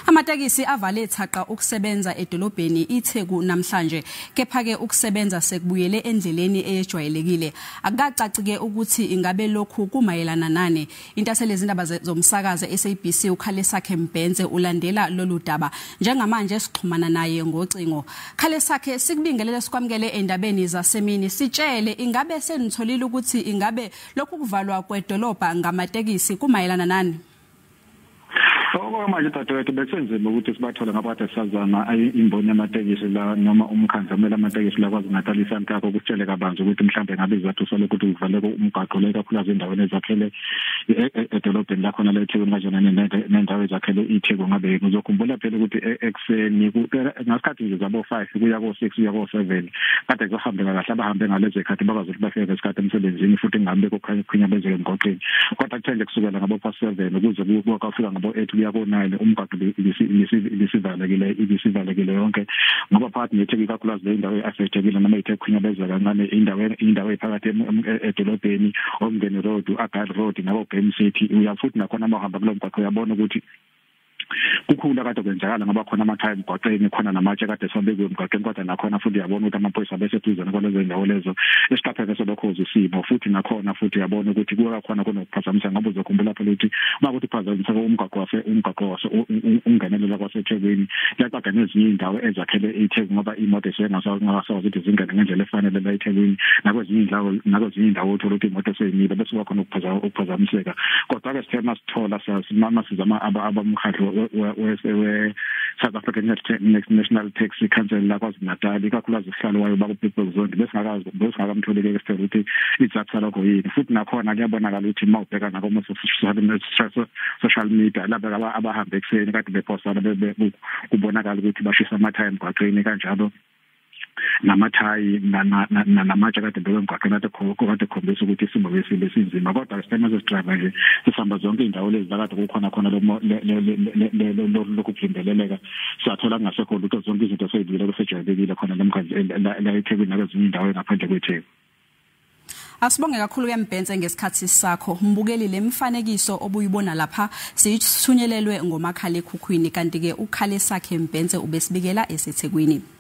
Amatekisi avale thaqa ukusebenza edolobheni iTheku namhlanje, kepha-ke ukusebenza sekubuyele endleleni eyejwayelekile. Akukacaci-ke ukuthi ingabe lokhu kumayelana nani. Intatheli yezindaba zomsakazo SABC uKhalesakhe Mbhense ulandela lolu daba. Njengamanje sixhumana naye ngocingo. Khalesakhe, sikubingelele sikwamukele endabeni zasemini. Sitshele, ingabe senitholile ukuthi ingabe lokhu kuvalwa kwedolobha ngamatekisi kumayelana nani? Okwamanje dadewethu bekusenzima ukuthi sibathole ngoba kade sazama imboni yamatekisi la noma umkhandlu omele amatekisi la KwaZulu-Natal iSantaco ukutshele kabanzi ukuthi mhlambe ngabe izathu salokhu ukuthi kuvaleke umgwaqo le kakhulukazi endaweni ezakhele edolobheni lakhona la eThekwini kanjena nendawo ezakhele iTheku. Ngabe uzokhumbula phela ukuthi ekuseni ngasikhathi nje zabo 5 kuya ko-6 kuya ko-7 kade kuhambeka kahle, abahambe ngalezo zikhathi bakwazi ukuthi bafike ngesikhathi emsebenzini futhi kungabe kukhinyabezeke emgwaqeni. Kodwa kuthe nje kusukela ngabo past 7 ukuze kwafika ngabo 8 kuya ko-9 umgwaqo ibisivalekile yonke, ngoba phakathi neTheku ikakhulukazi le indawo e-affectekile noma ithe kukhinyabeza kancane indawo ephakathi edolobheni, oMngeni Road, u-Argyle Road nabo Game City. Uya futhi nakhona uma uhamba kulo mgwaqo uyabona ukuthi kukhulu kade kwenzakala ngoba khona amathaya emgwaqeni, khona namatshe kade sabekiwe emgwaqeni, kodwa nakhona futhi uyabona ukuthi amaphoyisa abeseduzane kwalezo ndawo lezo. Esiqapheke selokhozi isimo futhi nakhona futhi uyabona ukuthi kuya khona kunokuphazamisa, ngoba uzokhumbula phela ukuthi uma kuthi kuphazamiseka umgwaqo wase ungenelela kwaseThekwini kuyaxaga nezinye iy'ndawo ezakhele iTheku, ngoba iy'moto esengasakwazi ukuthi zingene ngendlela efanele la eThekwini, nakwezinye iy'ndawo uthola ukuthi iy'moto sey'mile bese kuba khona ukuphazamiseka. Kodwa-ke sithe masithola masizama abamkhandlu we-South African National Taxi Council la KwaZulu-Natal, ikakhulukazi usihlalo wayo bakuPeople Zondi, besingakamtholile-ke sithole ukuthi isizathu salokho yini. Futhi nakhona kuyabonakala ukuthi uma ubheka nakoma-social media laba abahamba ekuseni kade bephostana kubonakala ukuthi bashisa amathaya emgwaqeni kanjalo namathayi namatshe kade beke emgwaqeni kade khombisa ukuthi isimo besinzima. Kodwa sithema sesidrayiva nje sisihamba zonke iy'ndawo lezi lakade kukhona khona lokhu kuvimbeleleka, siyathola kungasekho lutho, zonke izinto sey'buyele kusejwayelekile khona la eThekwini nakwezinye iy'ndawo engaphandle kweTheku. Asibonge kakhulu ke Mbhense ngesikhathi sakho. Mbukeli, le mfanekiso obuyibona lapha siyithunyelelwe ngomakhalekhukhwini, kanti ke uKhalesakhe Mbhense ubesibikela eseThekwini.